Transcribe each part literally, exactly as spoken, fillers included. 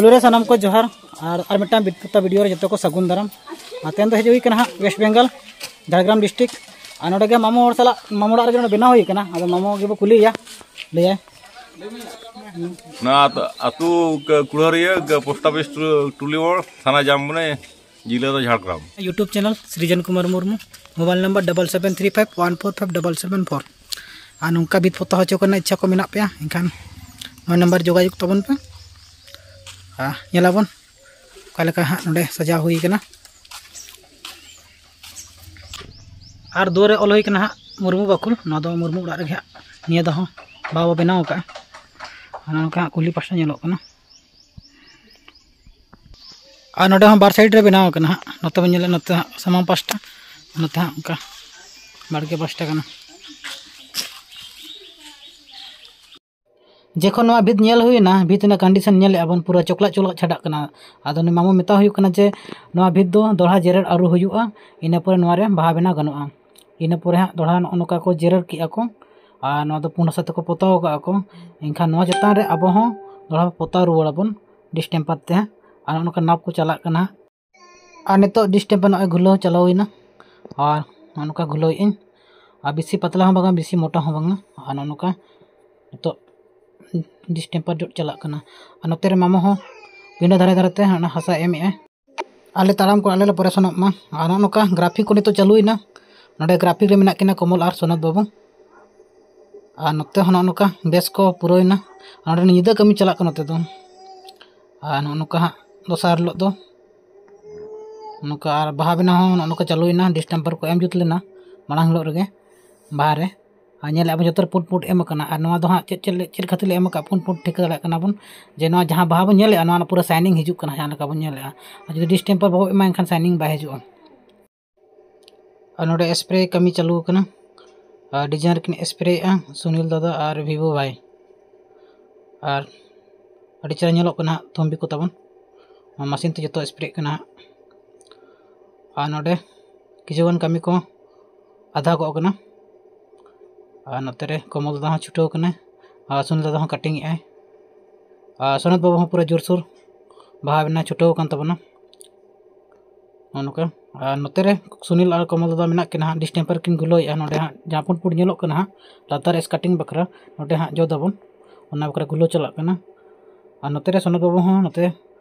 Hello ᱨᱮ ᱥᱟᱱᱟᱢ ᱠᱚ ᱡᱚᱦᱟᱨ᱾ ᱟᱨ ᱟᱨ ᱢᱤᱫᱴᱟᱝ ᱵᱤᱫᱯᱚᱛᱟ ᱵᱷᱤᱰᱤᱭᱳ ᱨᱮ ᱡᱚᱛᱚ ᱠᱚ ᱥᱟᱹᱜᱩᱱ ᱫᱟᱨᱟᱢ᱾ ᱟᱨ ᱛᱮᱦᱮᱧ ᱫᱚ ᱦᱮᱡ ᱦᱩᱭ ᱠᱟᱱᱟ ᱦᱟᱸᱜ ᱳᱭᱮᱥᱴ ᱵᱮᱝᱜᱚᱞ, ᱡᱷᱟᱲᱜᱨᱟᱢ ᱰᱤᱥᱴᱨᱤᱠᱴ᱾ ᱟᱨ ᱱᱚᱰᱮ ᱜᱮ ᱢᱟᱢᱚ ᱦᱚᱲ ᱥᱟᱞᱟᱜ, ᱢᱟᱢᱚ ᱚᱲᱟᱜ ᱨᱮᱜᱮ ᱱᱚᱰᱮ ᱵᱮᱱᱟᱣ ᱦᱩᱭ ᱠᱟᱱᱟ᱾ ᱟᱫᱚ ᱢᱟᱢᱚ ᱜᱮᱵᱚ ᱠᱩᱞᱤᱭᱮᱭᱟ, ᱞᱟᱹᱭᱟᱭ᱾ ᱱᱚᱣᱟ ᱟᱹᱛᱩ, ᱟᱹᱛᱩ ᱠᱩᱲᱦᱟᱹᱨᱤᱭᱟᱹ, ᱯᱳᱥᱴ ᱚᱯᱷᱤᱥ ᱴᱩ-, ᱴᱩᱞᱤᱢᱳᱲ, ᱛᱷᱟᱱᱟ ᱡᱟᱢᱵᱚᱱᱤ, ᱡᱮᱞᱟ ᱫᱚ Jhargram. YouTube channel Srijan Kumar Murmu, mobile number double seven three five one four five double seven four. ᱟᱨ ᱱᱚᱝᱠᱟ ᱵᱷᱤᱛ ᱯᱚᱛᱟᱣ ᱦᱚᱪᱚ ᱠᱚ ᱨᱮᱱᱟᱜ ᱤᱪᱪᱷᱟ ᱠᱚ ᱢᱮᱱᱟᱜ ᱯᱮᱭᱟ, ᱮᱱᱠᱷᱟᱱ ᱱᱚᱣᱟ ᱱᱟᱢᱵᱟᱨ ᱡᱳᱜᱟᱡᱳᱜᱽ ᱛᱟᱵᱚᱱ ᱯᱮ᱾ ᱟᱨ ᱧᱮᱞᱟᱵᱚᱱ ᱚᱠᱟ ᱞᱮᱠᱟ ᱦᱟᱸᱜ ᱱᱚᱰᱮ ᱥᱟᱡᱟᱣ ᱦᱩᱭ ᱠᱟᱱᱟ᱾ ᱟᱨ ᱫᱩᱣᱟᱹᱨ ᱨᱮ ᱚᱞ ᱦᱩᱭ ᱠᱟᱱᱟ ᱦᱟᱸᱜ ᱢᱩᱨᱢᱩ ᱵᱟᱠᱷᱳᱞ᱾ ᱱᱚᱣᱟ ᱫᱚ ᱢᱩᱨᱢᱩ ᱚᱲᱟᱜ ᱨᱮᱜᱮ ᱦᱟᱸᱜ ᱱᱤᱭᱟᱹ ᱫᱚ ᱦᱚᱸ ᱵᱟᱵᱚ ᱵᱮᱱᱟᱣ ᱟᱠᱟᱫᱼᱟ᱾ ᱚᱱᱟ ᱱᱚᱝᱠᱟ ᱦᱟᱸᱜ ᱠᱩᱞᱦᱤ ᱯᱟᱥᱴᱟ ᱧᱮᱞᱚᱜ ᱠᱟᱱᱟ᱾ ᱟᱨ ᱱᱚᱰᱮ ᱦᱚᱸ ᱵᱟᱨ ᱥᱟᱭᱤᱰ ᱨᱮ ᱵᱮᱱᱟᱣ ᱟᱠᱟᱱᱟ ᱦᱟᱸᱜ᱾ ᱱᱚᱛᱮ ᱵᱚᱱ ᱧᱮᱞᱮᱫ, ᱱᱚᱛᱮ ᱦᱟᱸᱜ ᱥᱟᱢᱟᱝ ᱯᱟᱥᱴᱟ, ᱱᱚᱛᱮ ᱦᱟᱸᱜ ᱚᱱᱠᱟ ᱵᱟᱲᱜᱮ ᱯᱟᱥᱴᱟ ᱠᱟᱱᱟ᱾ ᱡᱚᱠᱷᱚᱱ ᱱᱚᱣᱟ ᱵᱷᱤᱛ ᱧᱮᱞ ᱦᱩᱭᱱᱟ, ᱵᱷᱤᱛ ᱨᱮᱱᱟᱜ ᱠᱚᱱᱰᱤᱥᱚᱱ ᱧᱮᱞᱮᱫᱼᱟ ᱵᱚᱱ, ᱯᱩᱨᱟᱹ ᱪᱚᱠᱞᱟᱜ ᱪᱚᱠᱞᱟᱜ ᱪᱷᱟᱰᱟᱜ ᱠᱟᱱᱟ᱾ ᱟᱫᱚ ᱩᱱᱤ ᱢᱟᱢᱚ ᱢᱮᱛᱟ ᱦᱩᱭᱩᱜ ᱠᱟᱱᱟ ᱡᱮ ᱱᱚᱣᱟ ᱵᱷᱤᱛ ᱫᱚ ᱫᱚᱦᱲᱟ ᱡᱮᱨᱮᱲ ᱟᱹᱨᱩ ᱦᱩᱭᱩᱜᱼᱟ, ᱤᱱᱟᱹ ᱯᱚᱨᱮ ᱱᱚᱣᱟ ᱨᱮ ᱵᱟᱦᱟ ᱵᱮᱱᱟᱣ ᱜᱟᱱᱚᱜᱼᱟ᱾ ᱤᱱᱟᱹ ᱯᱚᱨᱮ ᱦᱟᱸᱜ ᱫᱚᱦᱲᱟ ᱱᱚᱜᱼᱚ ᱱᱚᱝᱠᱟ ᱠᱚ ᱡᱮᱨᱮᱲ ᱠᱮᱜᱼᱟ ᱠᱚ, ᱟᱨ ᱱᱚᱣᱟ ᱫᱚ ᱯᱩᱸᱰ ᱦᱟᱥᱟ ᱛᱮᱠᱚ ᱯᱚᱛᱟᱣ ᱟᱠᱟᱫᱼᱟ ᱠᱚ᱾ ᱮᱱᱠᱷᱟᱱ ᱱᱚᱣᱟ ᱪᱮᱛᱟᱱ ᱨᱮ ᱟᱵᱚ ᱦᱚᱸ ᱫᱚᱦᱲᱟ ᱯᱚᱛᱟᱣ ᱨᱩᱣᱟᱹᱲ ᱟᱵᱚᱱ ᱰᱤᱥᱴᱮᱢᱯᱟᱨ ᱛᱮ ᱦᱟᱸᱜ᱾ ᱟᱨ ᱱᱚᱜᱼᱚ ᱱᱚᱝᱠᱟ ᱱᱟᱯ ᱠᱚ ᱪᱟᱞᱟᱜ ᱠᱟᱱᱟ᱾ ᱟᱨ ᱱᱤᱛᱚᱜ ᱰᱤᱥᱴᱮᱢᱯᱟᱨ ᱱᱚᱜᱼᱚᱭ ᱜᱷᱩᱞᱟᱹᱣ ᱪᱟᱞᱟᱣ ᱮᱱᱟ, ᱟᱨ ᱱᱚᱜᱼᱚ ᱱᱚᱝᱠᱟ ᱜᱷᱩᱞᱟᱹᱣᱮᱫ ᱟᱹᱧ᱾ ᱟᱨ ᱵᱮᱥᱤ ᱯᱟᱛᱞᱟ ᱦᱚᱸ ᱵᱟᱝᱟ, ᱵᱮᱥᱤ ᱢᱚᱴᱟ ᱦᱚᱸ ᱵᱟᱝᱟ᱾ ᱟᱨ ᱱᱚᱜᱼᱚ ᱱᱚᱝᱠᱟ ᱱᱤᱛᱚᱜ ᱰᱤᱥᱴᱮᱢᱯᱟᱨ ᱡᱚᱫ ᱪᱟᱞᱟᱜ ᱠᱟᱱᱟ᱾ ᱟᱨ ᱱᱚᱛᱮ ᱨᱮ ᱢᱟᱢᱚ ᱦᱚᱸ ᱯᱤᱸᱰᱟᱹ ᱫᱷᱟᱨᱮ ᱫᱷᱟᱨᱮ ᱛᱮ ᱚᱱᱟ ᱦᱟᱥᱟ ᱮᱢᱮᱜᱼᱟᱭ᱾ ᱟᱞᱮ ᱛᱟᱲᱟᱢ ᱠᱚ ᱟᱞᱮ ᱞᱮ ᱯᱚᱨᱮᱥᱟᱱᱚᱜ ᱢᱟ᱾ ᱟᱨ ᱱᱚᱜᱼᱚ ᱱᱚᱝᱠᱟ ᱜᱨᱟᱯᱷᱤᱠ ᱠᱚ ᱱᱤᱛᱚᱜ ᱪᱟᱹᱞᱩᱭᱮᱱᱟ᱾ ᱱᱚᱰᱮ ᱜᱨᱟᱯᱷᱤᱠ ᱨᱮ ᱢᱮᱱᱟᱜ ᱠᱤᱱᱟ ᱠᱚᱢᱚᱞ ᱟᱨ ᱥᱚᱱᱚᱛ ᱵᱟᱹᱵᱩ᱾ ᱟᱨ ᱱᱚᱛᱮ ᱦᱚᱸ ᱱᱚᱜᱼᱚ ᱱᱚᱝᱠᱟ ᱵᱮᱥ ᱠᱚ ᱯᱩᱨᱟᱹᱣᱮᱱᱟ᱾ ᱟᱨ ᱱᱚᱰᱮ ᱧᱤᱫᱟᱹ ᱠᱟᱹᱢᱤ ᱪᱟᱞᱟᱜ ᱠᱟᱱᱟ ᱱᱚᱛᱮ ᱫᱚ᱾ ᱟᱨ ᱱᱚᱜᱼᱚ ᱱᱚᱝᱠᱟ ᱦᱟᱸᱜ ᱫᱚᱥᱟᱨ ᱦᱤᱞᱳᱜ ᱫᱚ ᱱᱚᱝᱠᱟ, ᱟᱨ ᱵᱟᱦᱟ ᱵᱮᱱᱟᱣ ᱦᱚᱸ ᱱᱚᱜᱼᱚ ᱱᱚᱝᱠᱟ ᱪᱟᱹᱞᱩᱭᱮᱱᱟ᱾ ᱰᱤᱥᱴᱮᱢᱯᱟᱨ ᱠᱚ ᱮᱢ ᱡᱩᱛ ᱞᱮᱱᱟ ᱢᱟᱲᱟᱝ ᱦᱤᱞᱳᱜ ᱨᱮᱜᱮ ᱵᱟᱦᱟ ᱨᱮ᱾ ᱟᱨ ᱧᱮᱞᱮᱫᱼᱟ ᱵᱚᱱ ᱡᱚᱛᱚ ᱨᱮ ᱯᱩᱸᱰ ᱯᱩᱸᱰ ᱮᱢ ᱟᱠᱟᱱᱟ᱾ ᱟᱨ ᱱᱚᱣᱟ ᱫᱚ ᱦᱟᱸᱜ ᱪᱮᱫ, ᱪᱮᱫ, ᱪᱮᱫ ᱠᱷᱟᱹᱛᱤᱨ ᱞᱮ ᱮᱢ ᱟᱠᱟᱫ ᱯᱩᱸᱰ ᱯᱩᱸᱰ, ᱴᱷᱤᱠᱟᱹ ᱫᱟᱲᱮᱭᱟᱜ ᱠᱟᱱᱟ ᱵᱚᱱ ᱡᱮ ᱱᱚᱣᱟ ᱡᱟᱦᱟᱸ ᱵᱟᱦᱟ ᱵᱚᱱ ᱧᱮᱞᱮᱫᱼᱟ, ᱱᱚᱣᱟ ᱨᱮᱱᱟᱜ ᱯᱩᱨᱟᱹ ᱥᱟᱭᱱᱤᱝ ᱦᱤᱡᱩᱜ ᱠᱟᱱᱟ ᱡᱟᱦᱟᱸ ᱞᱮᱠᱟ ᱵᱚᱱ ᱧᱮᱞᱮᱫᱼᱟ᱾ ᱟᱨ ᱡᱩᱫᱤ ᱰᱤᱥᱴᱮᱢᱯᱟᱨ ᱵᱟᱵᱚ ᱮᱢᱟ, ᱮᱱᱠᱷᱟᱱ ᱥᱟᱭᱱᱤᱝ ᱵᱟᱭ ᱦᱤᱡᱩᱜᱼᱟ᱾ ᱟᱨ ᱱᱚᱰᱮ ᱥᱯᱨᱮ ᱠᱟᱹᱢᱤ ᱪᱟᱹᱞᱩ ᱟᱠᱟᱱᱟ᱾ ᱟᱨ ᱰᱤᱡᱟᱭᱤᱱ ᱨᱮᱠᱤᱱ ᱥᱯᱨᱮᱭᱮᱫᱼᱟ ᱥᱩᱱᱤᱞ ᱫᱟᱫᱟ ᱟᱨ ᱵᱷᱤᱵᱷᱩ ᱵᱷᱟᱭ᱾ ᱟᱨ ᱟᱹᱰᱤ ᱪᱮᱦᱨᱟ ᱧᱮᱞᱚᱜ ᱠᱟᱱᱟ ᱦᱟᱸᱜ ᱛᱷᱚᱢᱵᱤ ᱠᱚ ᱛᱟᱵᱚᱱ᱾ ᱱᱚᱣᱟ ᱢᱮᱥᱤᱱ ᱛᱮ ᱡᱚᱛᱚ ᱥᱯᱨᱮᱜ ᱠᱟᱱᱟ ᱦᱟᱸᱜ᱾ ᱟᱨ ᱱᱚᱰᱮ ᱠᱤᱪᱷᱩᱜᱟᱱ ᱠᱟᱹᱢᱤ ᱠᱚ ᱟᱫᱷᱟ ᱜᱚᱜ ᱠᱟᱱᱟ᱾ ᱟᱨ ᱱᱚᱛᱮ ᱨᱮ ᱠᱚᱢᱚᱞ ᱫᱟᱫᱟ ᱦᱚᱸ ᱪᱷᱩᱴᱟᱹᱣ ᱠᱟᱱᱟᱭ᱾ ᱟᱨ ᱥᱩᱱᱤᱞ ᱫᱟᱫᱟ ᱦᱚᱸ ᱠᱟᱴᱤᱝ ᱮᱫᱼᱟᱭ᱾ ᱟᱨ ᱥᱚᱱᱚᱛ ᱵᱟᱹᱵᱩ ᱦᱚᱸ ᱯᱩᱨᱟᱹ ᱡᱳᱨᱥᱳᱨ ᱵᱟᱦᱟ ᱵᱮᱱᱟᱣ ᱪᱷᱩᱴᱟᱹᱣ ᱟᱠᱟᱱ ᱛᱟᱵᱚᱱᱟ᱾ ᱱᱚᱜᱼᱚ ᱱᱚᱝᱠᱟ᱾ ᱟᱨ ᱱᱚᱛᱮ ᱨᱮ ᱥᱩᱱᱤᱞ ᱟᱨ ᱠᱚᱢᱚᱞ ᱫᱟᱫᱟ ᱢᱮᱱᱟᱜ ᱠᱤᱱᱟ ᱦᱟᱸᱜ, ᱰᱤᱥᱴᱮᱢᱯᱟᱨ ᱠᱤᱱ ᱜᱩᱞᱟᱹᱣᱮᱫᱼᱟ᱾ ᱱᱚᱰᱮ ᱦᱟᱸᱜ ᱡᱟᱦᱟᱸ ᱯᱩᱸᱰ ᱯᱩᱸᱰ ᱧᱮᱞᱚᱜ ᱠᱟᱱᱟ ᱦᱟᱸᱜ, ᱞᱟᱛᱟᱨ ᱨᱮ ᱥᱠᱟᱴᱤᱝ ᱵᱟᱠᱷᱨᱟ ᱱᱚᱰᱮ ᱦᱟᱸᱜ ᱡᱚᱫ ᱟᱵᱚᱱ, ᱚᱱᱟ ᱵᱟᱠᱷᱨᱟ ᱜᱩᱞᱟᱹᱣ ᱪᱟᱞᱟᱜ ᱠᱟᱱᱟ᱾ ᱟᱨ ᱱᱚᱛᱮ ᱨᱮ ᱥᱚᱱᱚᱛ ᱵᱟᱹᱵᱩ ᱦᱚᱸ ᱱᱚᱛᱮ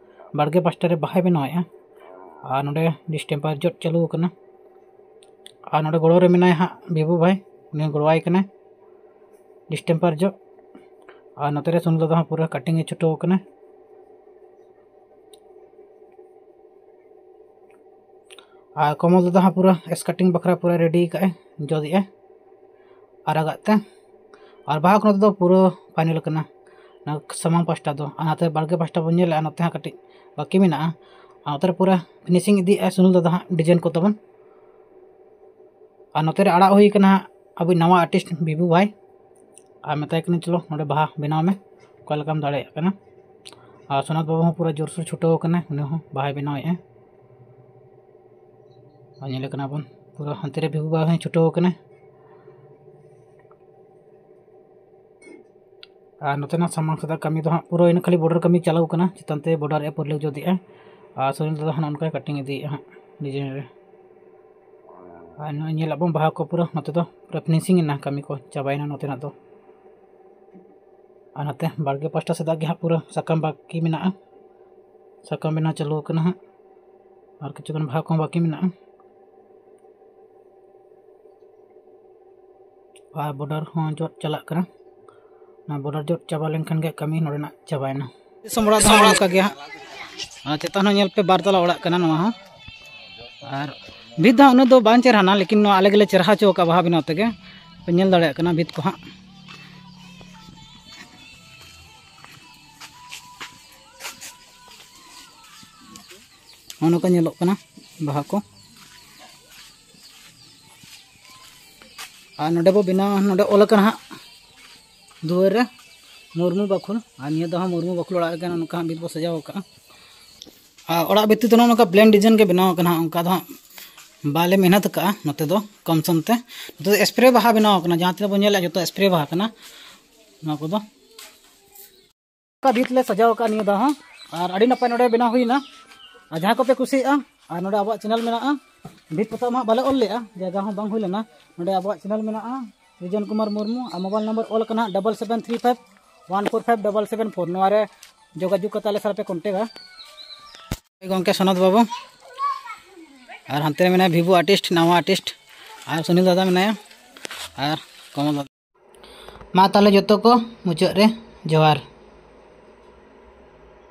ᱵᱟᱲᱜᱮ ᱯᱟᱥᱴᱟ ᱨᱮ ᱵᱟᱦᱟᱭ ᱵᱮᱱᱟᱣᱮᱫᱼᱟ᱾ ᱟᱨ ᱱᱚᱰᱮ ᱰᱤᱥᱴᱮᱢᱯᱟᱨ ᱡᱚᱫ ᱪᱟᱹᱞᱩ ᱟᱠᱟᱱᱟ᱾ ᱟᱨ ᱱᱚᱰᱮ ᱜᱚᱲᱚ ᱨᱮ ᱢᱮᱱᱟᱭᱟ ᱦᱟᱸᱜ ᱵᱤᱵᱩ ᱵᱷᱟᱭ, ᱩᱱᱤ ᱦᱚᱸ ᱜᱚᱲᱚᱣᱟᱭ ᱠᱟᱱᱟᱭ ᱰᱤᱥᱴᱮᱢᱯᱟᱨ ᱡᱚᱫ᱾ ᱟᱨ ᱱᱚᱛᱮ ᱨᱮ ᱥᱩᱱᱤᱞ ᱫᱟᱫᱟ ᱦᱚᱸ ᱯᱩᱨᱟᱹ ᱠᱟᱴᱤᱝ ᱮ ᱪᱷᱩᱴᱟᱹᱣ ᱟᱠᱟᱱᱟ᱾ ᱟᱨ ᱠᱚᱢᱚᱞ ᱫᱟᱫᱟ ᱦᱚᱸ ᱯᱩᱨᱟᱹ ᱥᱠᱟᱴᱤᱝ ᱵᱟᱠᱷᱨᱟ ᱯᱩᱨᱟᱹ ᱨᱮᱰᱤ ᱠᱟᱜᱼᱟᱭ, ᱡᱚᱫᱮᱜᱼᱟᱭ ᱟᱨᱟᱜᱟᱜ ᱛᱮ᱾ ᱟᱨ ᱵᱟᱦᱟ ᱠᱚ ᱱᱚᱛᱮ ᱫᱚ ᱯᱩᱨᱟᱹ ᱯᱷᱟᱭᱱᱮᱞ ᱠᱟᱱᱟ, ᱚᱱᱟ ᱥᱟᱢᱟᱝ ᱯᱟᱥᱴᱟ ᱫᱚ᱾ ᱟᱨ ᱱᱚᱛᱮ ᱵᱟᱲᱜᱮ ᱯᱟᱥᱴᱟ ᱵᱚᱱ ᱧᱮᱞᱮᱜᱼᱟ, ᱱᱚᱛᱮ ᱦᱚᱸ ᱠᱟᱹᱴᱤᱡ ᱵᱟᱹᱠᱤ ᱢᱮᱱᱟᱜᱼᱟ᱾ ᱟᱨ ᱱᱚᱛᱮ ᱨᱮ ᱯᱩᱨᱟᱹ ᱯᱷᱤᱱᱤᱥᱤᱝ ᱤᱫᱤᱭᱮᱜᱼᱟᱭ ᱥᱩᱱᱤᱞ ᱫᱟᱫᱟ ᱦᱟᱸᱜ ᱰᱤᱡᱟᱭᱤᱱ ᱠᱚ ᱛᱟᱵᱚᱱ᱾ ᱟᱨ ᱱᱚᱛᱮ ᱨᱮ ᱟᱲᱟᱜ ᱦᱩᱭ ᱠᱟᱱᱟ ᱦᱟᱸᱜ ᱟᱵᱚ ᱱᱟᱣᱟ ᱟᱨᱴᱤᱥᱴ ᱵᱤᱵᱩ ᱵᱷᱟᱭ, ᱟᱨ ᱢᱮᱛᱟᱭ ᱠᱟᱹᱱᱟᱹᱧ, "ᱪᱚᱞᱚ ᱱᱚᱰᱮ ᱵᱟᱦᱟ ᱵᱮᱱᱟᱣ ᱢᱮ, ᱚᱠᱟ ᱞᱮᱠᱟᱢ ᱫᱟᱲᱮᱭᱟᱜ ᱠᱟᱱᱟ?" ᱟᱨ ᱥᱚᱱᱟᱛ ᱵᱟᱹᱵᱩ ᱦᱚᱸ ᱯᱩᱨᱟᱹ ᱡᱳᱨᱥᱳᱨ ᱪᱷᱩᱴᱟᱹᱣ ᱠᱟᱱᱟᱭ, ᱩᱱᱤ ᱦᱚᱸ ᱵᱟᱦᱟᱭ ᱵᱮᱱᱟᱣᱮᱫᱼᱟ᱾ ᱟᱨ ᱧᱮᱞᱮ ᱠᱟᱱᱟ ᱵᱚᱱ ᱯᱩᱨᱟᱹ ᱦᱟᱱᱛᱮ ᱨᱮ ᱵᱤᱵᱩ ᱵᱷᱟᱭ ᱦᱚᱸᱭ ᱪᱷᱩᱴᱟᱹᱣ ᱠᱟᱱᱟᱭ᱾ ᱟᱨ ᱱᱚᱛᱮᱱᱟᱜ ᱥᱟᱢᱟᱝ ᱥᱮᱫᱟᱜ ᱠᱟᱹᱢᱤ ᱫᱚ ᱦᱟᱸᱜ ᱯᱩᱨᱟᱹ ᱤᱱᱟᱹ ᱠᱷᱟᱹᱞᱤ ᱵᱚᱰᱟᱨ ᱠᱟᱹᱢᱤ ᱪᱟᱹᱞᱩ ᱠᱟᱱᱟ, ᱪᱮᱛᱟᱱ ᱛᱮ ᱵᱚᱰᱟᱨ ᱮ ᱯᱩᱨᱞᱟᱹᱣ ᱡᱚᱫᱮᱜᱼᱟ᱾ ᱟᱨ ᱥᱩᱱᱤᱞ ᱫᱟᱫᱟ ᱦᱚᱸ ᱱᱚᱜᱼᱚ ᱱᱚᱝᱠᱟᱭ ᱠᱟᱴᱤᱝ ᱤᱫᱤᱭᱮᱫᱼᱟ ᱦᱟᱸᱜ ᱰᱤᱡᱟᱭᱤᱱ ᱨᱮ᱾ ᱟᱨ ᱱᱚᱜᱼᱚᱭ ᱧᱮᱞ ᱟᱵᱚᱱ ᱵᱟᱦᱟ ᱠᱚ ᱯᱩᱨᱟᱹ ᱱᱚᱛᱮ ᱫᱚ ᱯᱩᱨᱟᱹ ᱯᱷᱤᱱᱤᱥᱤᱝ ᱮᱱᱟ, ᱠᱟᱹᱢᱤ ᱠᱚ ᱪᱟᱵᱟᱭᱮᱱᱟ ᱱᱚᱛᱮᱱᱟᱜ ᱫᱚ᱾ ᱟᱨ ᱱᱚᱛᱮ ᱵᱟᱲᱜᱮ ᱯᱟᱥᱴᱟ ᱥᱮᱫᱟᱜ ᱜᱮ ᱦᱟᱸᱜ ᱯᱩᱨᱟᱹ ᱥᱟᱠᱟᱢ ᱵᱟᱹᱠᱤ ᱢᱮᱱᱟᱜᱼᱟ, ᱥᱟᱠᱟᱢ ᱵᱮᱱᱟᱣ ᱪᱟᱹᱞᱩ ᱟᱠᱟᱱᱟ ᱦᱟᱸᱜ, ᱟᱨ ᱠᱤᱪᱷᱩ ᱜᱟᱱ ᱵᱟᱦᱟ ᱠᱚᱦᱚᱸ ᱵᱟᱹᱠᱤ ᱢᱮᱱᱟᱜᱼᱟ᱾ ᱟᱨ ᱵᱚᱰᱟᱨ ᱦᱚᱸ ᱡᱚᱫ ᱪᱟᱞᱟᱜ ᱠᱟᱱᱟ᱾ ᱚᱱᱟ ᱵᱚᱰᱟᱨ ᱡᱚᱫ ᱪᱟᱵᱟ ᱞᱮᱱᱠᱷᱟᱱ ᱜᱮ ᱠᱟᱹᱢᱤ ᱱᱚᱰᱮᱱᱟᱜ ᱪᱟᱵᱟᱭᱮᱱᱟ᱾ ᱫᱤᱥᱚᱢ ᱚᱲᱟᱜ ᱫᱚ ᱦᱟᱸᱜ ᱱᱚᱝᱠᱟ ᱜᱮ ᱦᱟᱸᱜ᱾ ᱟᱨ ᱪᱮᱛᱟᱱ ᱦᱚᱸ ᱧᱮᱞ ᱯᱮ, ᱵᱟᱨ ᱛᱟᱞᱟ ᱚᱲᱟᱜ ᱠᱟᱱᱟ ᱱᱚᱣᱟ ᱦᱚᱸ᱾ ᱟᱨ ᱵᱷᱤᱛ ᱫᱚ ᱦᱟᱸᱜ ᱩᱱᱟᱹᱜ ᱫᱚ ᱵᱟᱝ ᱪᱮᱨᱦᱟᱱᱟ, ᱞᱮᱠᱤᱱ ᱱᱚᱣᱟ ᱟᱞᱮ ᱜᱮᱞᱮ ᱪᱮᱨᱦᱟ ᱦᱚᱪᱚ ᱟᱠᱟᱫᱼᱟ ᱵᱟᱦᱟ ᱵᱮᱱᱟᱣ ᱛᱮᱜᱮ᱾ ᱯᱮ ᱧᱮᱞ ᱫᱟᱲᱮᱭᱟᱜ ᱠᱟᱱᱟ ᱵᱷᱤᱛ ᱠᱚ ᱦᱟᱸᱜ᱾ ᱱᱚᱜᱼᱚ ᱱᱚᱝᱠᱟ ᱧᱮᱞᱚᱜ ᱠᱟᱱᱟ ᱵᱟᱦᱟ ᱠᱚ᱾ ᱟᱨ ᱱᱚᱰᱮ ᱵᱚ ᱵᱮᱱᱟᱣᱟ, ᱱᱚᱰᱮ ᱚᱞ ᱟᱠᱟᱱᱟ ᱦᱟᱸᱜ ᱫᱩᱣᱟᱹᱨ ᱨᱮ ᱢᱩᱨᱢᱩ ᱵᱟᱠᱷᱳᱞ, ᱟᱨ ᱱᱤᱭᱟᱹ ᱫᱚ ᱦᱟᱸᱜ ᱢᱩᱨᱢᱩ ᱵᱟᱠᱷᱳᱞ ᱚᱲᱟᱜ ᱨᱮᱜᱮ ᱱᱚᱝᱠᱟ ᱦᱟᱸᱜ ᱵᱷᱤᱛ ᱵᱚ ᱥᱟᱡᱟᱣ ᱟᱠᱟᱫᱼᱟ᱾ ᱟᱨ ᱚᱲᱟᱜ ᱵᱷᱤᱛᱤᱨ ᱫᱚ ᱱᱚᱜᱼᱚ ᱱᱚᱝᱠᱟ ᱯᱞᱮᱱ ᱰᱤᱡᱟᱭᱤᱱ ᱜᱮ ᱵᱮᱱᱟᱣ ᱟᱠᱟᱱᱟ ᱦᱟᱸᱜ, ᱚᱱᱠᱟ ᱫᱚ ᱦᱟᱸᱜ ᱵᱟᱞᱮ ᱢᱮᱦᱱᱚᱛ ᱟᱠᱟᱫᱼᱟ ᱱᱚᱛᱮ ᱫᱚ ᱠᱚᱢ ᱥᱚᱢ ᱛᱮ᱾ ᱱᱚᱛᱮ ᱫᱚ ᱥᱯᱨᱮ ᱵᱟᱦᱟ ᱵᱮᱱᱟᱣ ᱟᱠᱟᱱᱟ, ᱡᱟᱦᱟᱸ ᱛᱤᱱᱟᱹᱜ ᱵᱚᱱ ᱧᱮᱞᱮᱫᱼᱟ ᱡᱚᱛᱚ ᱥᱯᱨᱮ ᱵᱟᱦᱟ ᱠᱟᱱᱟ ᱱᱚᱣᱟ ᱠᱚᱫᱚ᱾ ᱚᱱᱠᱟ ᱵᱷᱤᱛ ᱞᱮ ᱥᱟᱡᱟᱣ ᱟᱠᱟᱫᱼᱟ ᱱᱤᱭᱟᱹ ᱫᱷᱟᱣ ᱦᱚᱸ᱾ ᱟᱨ ᱟᱹᱰᱤ ᱱᱟᱯᱟᱭ ᱱᱚᱰᱮ ᱵᱮᱱᱟᱣ ᱦᱩᱭᱱᱟ᱾ ᱟᱨ ᱡᱟᱦᱟᱸ ᱠᱚᱯᱮ ᱠᱩᱥᱤᱭᱟᱜᱼᱟ, ᱟᱨ ᱱᱚᱰᱮ ᱟᱵᱚᱣᱟᱜ ᱪᱮᱱᱮᱞ ᱢᱮᱱᱟᱜᱼᱟ, ᱵᱷᱤᱛ ᱯᱚᱛᱟᱣ ᱢᱟ ᱵᱟᱞᱮ ᱚᱞ ᱞᱮᱜᱼᱟ, ᱡᱟᱭᱜᱟ ᱦᱚᱸ ᱵᱟᱝ ᱦᱩᱭ ᱞᱮᱱᱟ᱾ ᱱᱚᱰᱮ ᱟᱵᱚᱣᱟᱜ ᱪᱮᱱᱮᱞ ᱢᱮᱱᱟᱜᱼᱟ, ᱨᱤᱡᱚᱱ ᱠᱩᱢᱟᱨ ᱢᱩᱨᱢᱩ, ᱟᱨ ᱢᱳᱵᱟᱭᱤᱞ ᱱᱟᱢᱵᱟᱨ ᱚᱞ ᱠᱟᱱᱟ double seven three five one four five double seven four. ᱱᱚᱣᱟ ᱨᱮ ᱡᱳᱜᱟᱡᱳᱜᱽ ᱠᱟᱛᱮ ᱟᱞᱮ ᱥᱟᱞᱟᱜ ᱯᱮ ᱠᱚᱱᱴᱮᱠᱟ᱾ ᱜᱚᱢᱠᱮ ᱥᱚᱱᱚᱛ ᱵᱟᱹᱵᱩ, ᱟᱨ ᱦᱟᱱᱛᱮ ᱨᱮ ᱢᱮᱱᱟᱭᱟ ᱵᱷᱤᱵᱷᱩ ᱟᱨᱴᱤᱥᱴ, ᱱᱟᱣᱟ ᱟᱨᱴᱤᱥᱴ, ᱟᱨ ᱥᱩᱱᱤᱞ ᱫᱟᱫᱟ ᱢᱮᱱᱟᱭᱟ, ᱟᱨ ᱠᱚᱢᱚᱞ ᱫᱟᱫᱟ᱾ ᱢᱟ ᱛᱟᱦᱚᱞᱮ ᱡᱚᱛᱚ ᱠᱚ ᱢᱩᱪᱟᱹᱫ ᱨᱮ ᱡᱚᱦᱟᱨ᱾